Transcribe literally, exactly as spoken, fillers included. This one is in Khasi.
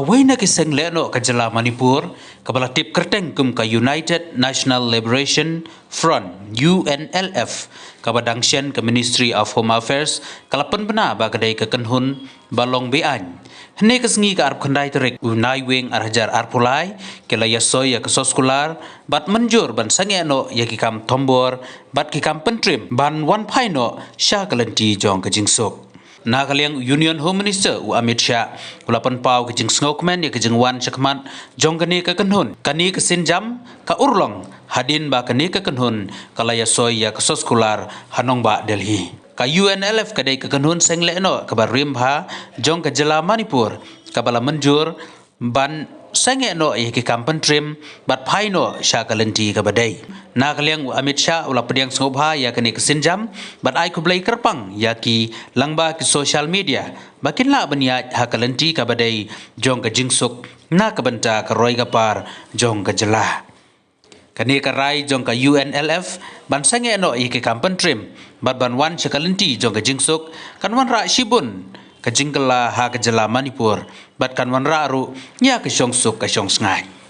Kawei na ki seng lehnoh ka jylla Manipur, kaba la tip kyrteng kum ka United National Liberation Front, U N L F, kaba dang shen ka Ministry of Home Affairs, ka la pynbna ba ka dei ka kynhun ba long be-aiñ. Hynne ka sngi ka arphew khyndai tarik u Naiwieng ar hajar arphew lai, ki la ïasoi ïa ka soskular bad mynjur ban sangeh noh ïa ki kam thombor bad ki kam pyntriem ban wan phai noh sha ka lynti jong ka jingsuk. Na ka liang u Union Home Minister u Amit Shah u la pynpaw ka jingsngewkmen ïa ka jingwan shakhmat jong kane ka kynhun. Kane ka sienjam ka urlong hadien ba kane ka kynhun ka la ïasoi ïa ka soskular ha nongbah Delhi. Ka U N L F ka dei ka kynhun seng lehnoh kaba rim bha jong ka jylla Manipur, kaba la mynjur ban sangeh noh ïa ki kam pyntriem bad phai noh sha ka lynti kaba dei. Na ka liang u Amit Shah u la pdiang sngewbha ïa kane ka sienjam bad ai khublei kyrpang ïa ki lyngba ki social media ba kin lah ban ïaid ha ka lynti kaba dei jong ka jingsuk na ka bynta ka roi ka par jong ka jylla. Kane ka rai jong ka U N L F ban sangeh noh ïa ki kam pyntriem bad ban wan sha ka lynti jong ka jingsuk kan wanrah shibun ka jingkylla ha ka jylla Manipur bad kan wanrah ruh ïa ka shongsuk ka shongsngaid.